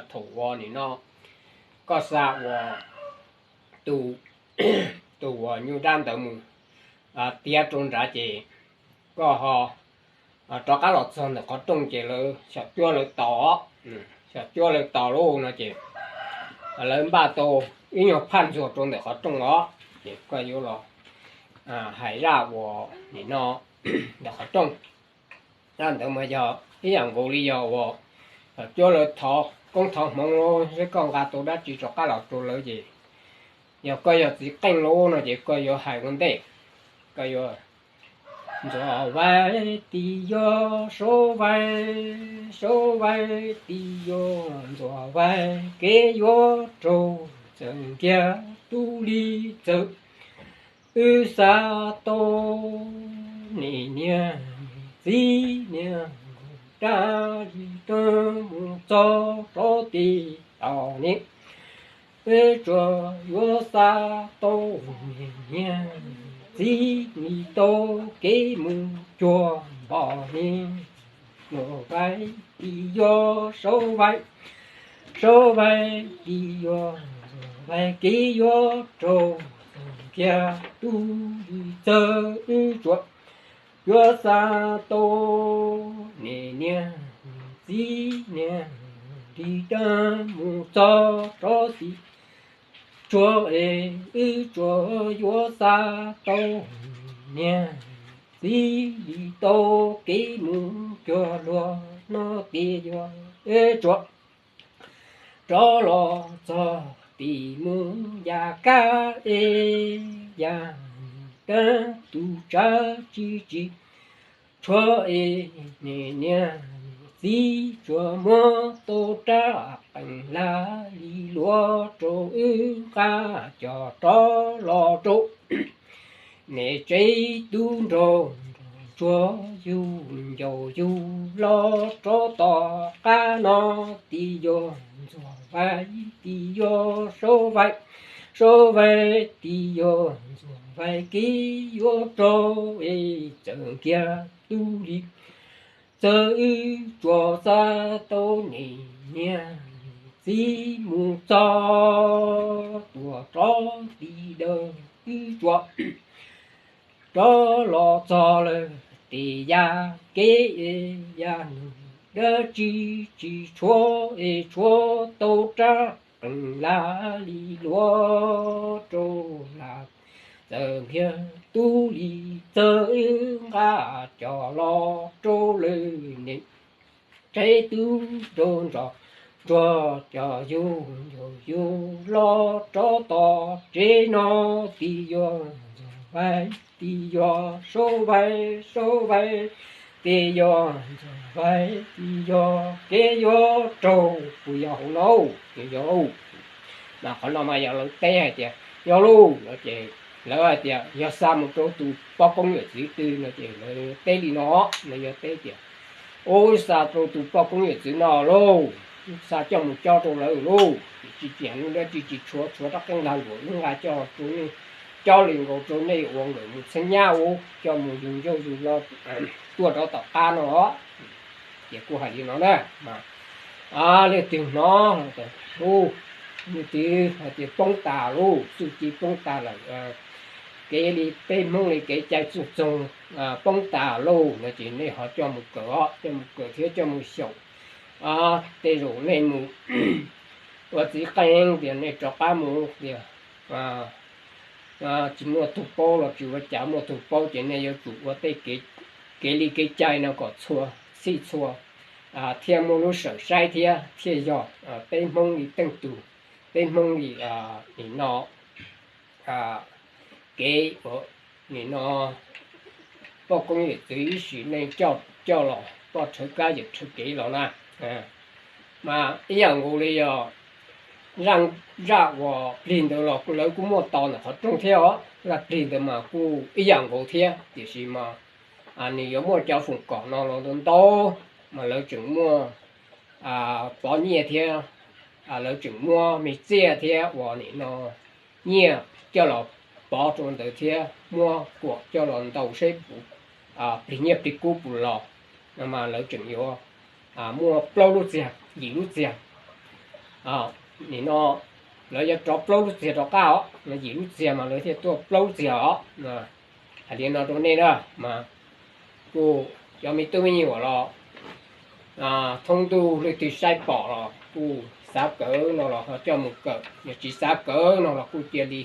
Thaum uas nim no koj xa uas tus, tus uas nyuj dab ntawd mus tiav rau nrad ces koj ho rov qab los txog ntawm qhov rooj ces lawv xyom cuab lawv tos, xyom cuab lawv tos lauj no ces lawv npaj tau ib nyuag phaj ntxuag rau ntawm qhov rooj os, ces koj yuav los hais zaj uas nim no ntawm qhov rooj. Zaj ntawd mas yog ib yam nkaus li yog uas xyom cuab lawv thov koob thov hmoov los seb koj nqa tau dab tsi rov qab los rau lawv ces yog koj yog txiv qeej lauj no ces koj yuav hais ua ntej, koj yuav Ntxuav Vais tis yog Saub Vais, Saub Vais tis yog Ntxuav Vais kev yuav raug txawm nkiag tub li txawm wb xa tau nim niag txiv niag dab li tag mus txog rau tim tod ne. Peb tsuas yuav xa tau niag txiv nim tau kev mus cuag npom ne. Ntxuav Vais tis yog Saub Vais, Saub Vais tis yog Ntxuav Vais kev yuav raug txawm nkiag tub li txawm wb tsuas yuav xa tau niag niag txiv niag li dab mus txog rov xim tsuag es wb tsuas yuav xa tau niag txiv li tau kev mus cuag luag no tiag yog wb tsuas rov los txog tim mus yam kab es yam kab tus tsav tsis tsis tshuav es niag niag txiv tsuas muab tau rab qeej lag li luav rau wb nqa coj rov los rau niam tsev tub nrog nrog tsuag yug ncaus yug los rov tom qab no. Tis yog Ntxuav Vais tis yog Saub Vais, Saub Vais tis yog Ntxuav Vais kev yuav raug es txawm nkiag tub li txawm wb tsuas xa tau niag niag txiv mus txog tuaj rov tim dawm wb tsuas rov los txog lawm tim yam kev es yam nug dab tsi tsis tshuav es tshuav tau rab qeej lag li luav rau lam txawm nkiag tub li txawm wb nqa coj los rau lawm niam tsev tub nrog nrog tsuag coj yug ncaus yug los rov tom tsev no. Tis yog Ntxuav Vais tis yog Saub Vais, Saub Vais tis yog Ntxuav Vais tis yog kev yuav raug puas yog hauv no? Yog, mas qhov no mas yog lawv teb hais tias yog lauj no ces lawv hais tias yog xa mus rau tus poj koob yawm txwv twg no ces lawv teb li no, lawv yuav teb tias, ub, xa rau tus poj koob yawm txwv no lauj, xa coj mus cob rau lawv lauj, tsis tsim nyog dab tsi tsis tshuav, tshuav rab qeej lag luam wb nqa coj rau nej cob li nkaus rau nej ua nkawm mus txheeb nyab ub, coj mus yug ncauj yug lo tuaj rau tom qab no. Ces kuj hais li no na, leej twg hnov, leej twg hais tias poob tas lauj, txuj ci poob tas lawm, kev li peb Hmoob li kev cai txuj txoog poob tas lauj no ces nej ho coj mus kawm os, coj mus kawm thiab coj mus xyaum. Tej zaum nej mus ua txiv qeej tias nej rov qab mus tias tsis muaj tug paub los tsis ua cas, muaj tug paub ces nej yuav tsum ua tej kev li kev cai no kom txhij txhua thiaj muaj lub sawm saib thiab thiaj yog peb Hmoob li teej tug, peb Hmoob li nim no kev ua nim no poj koob yawm txwv ib sim neej coj los, poj rhawv kab yawm rhawv kev los na. Mas ib yam nkaus li yog zaj uas plig ntawd los lawv kuj muaj tos ntawm qhov rooj thiab os, zaj plig ntawd mas kuj ib yam nkaus thiab, tiam sis mas nws yuav muaj cov foom kom no los ntau ntau, mas lawv tseem muaj pov nyiaj thiab, lawv tseem muab me txiaj thiab uas nim no nyiaj coj los pov rau ntawd thiab muab kuam coj los ntaus seb puas plig nyiaj plig kub puas los no mas lawv tseem yuav muaj plaub lub txiag yim lub txiag. nim no lawv yuav rov plaub lub txiag rov qab os, yim lub txiag mas lawv thiaj tuaj plaub lub txiag os. Hais li no rau nej na, mas kuj cov me tub me nyuam los thoob ntuj leej twg saib pom los kuj xav kawm no los ho coj mus kawm, yog tsis xav kawm no los kuj cia li.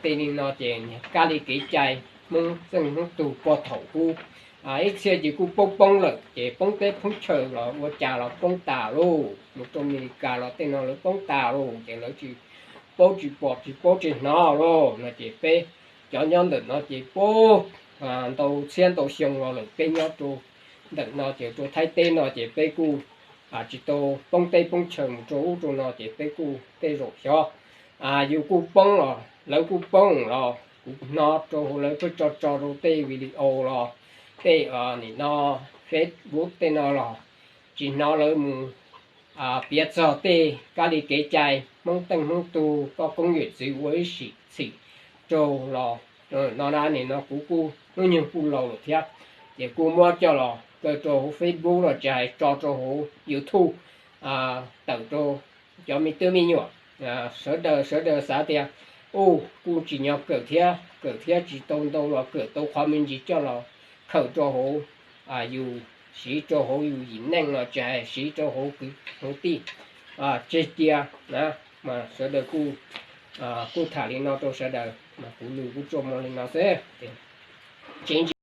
Tej li no ces kab li kev cai Hmoob txeej Hmoob tug pog thaum ub, ib txhia ces kuj poob poob lawm ces poob teb poob chaw los ua cas los poob tas lauj, mus rau Amelikas los tej no lawv poob tas lauj, ces lawv tsis paub tsis pom tsis paub tsis hnov lauj no ces peb cov nyob ntawm no ces poob ntau txhiab ntau xyoo los lawm, peb nyob rau ntawm no ces rau Thaib teb no ces peb kuj tsis tau poob teb poob chaw mus rau ub rau no ces peb kuj tej zaum xyov yus kuj poob los lawv kuj poob los kuv hnov rau hauv lawv pheej tso tso rau tej video los tej nim no Facebook tej no los tsis hnov lawv mus piav txog tej kab li kev cai Hmoob txeej Hmoob tug poj koob yawm txwv ua ib sim txhim rau los no na. Nim no kuv kuj hnub nyoog kuj laus lawm thiab, ces kuj muab coj los kaw rau hauv Facebook los tsis hais tso rau hauv YouTube tawm rau cov me tub me nyuam sawv daws, sawv daws xav tias u, kuj tsim nyog kawm thiab, kawm thiab tsis tau ntau los kawm tau qhov me ntsis coj los khaws rau hauv yus, siv rau hauv yus yim neej los tsis hais siv rau hauv kwv hauv tij tseg cia na. Mas sawv daws kuj tham li no rau sawv daws, mas kuv lus kuj tsuas muaj li no xwb. Tseeb ntsis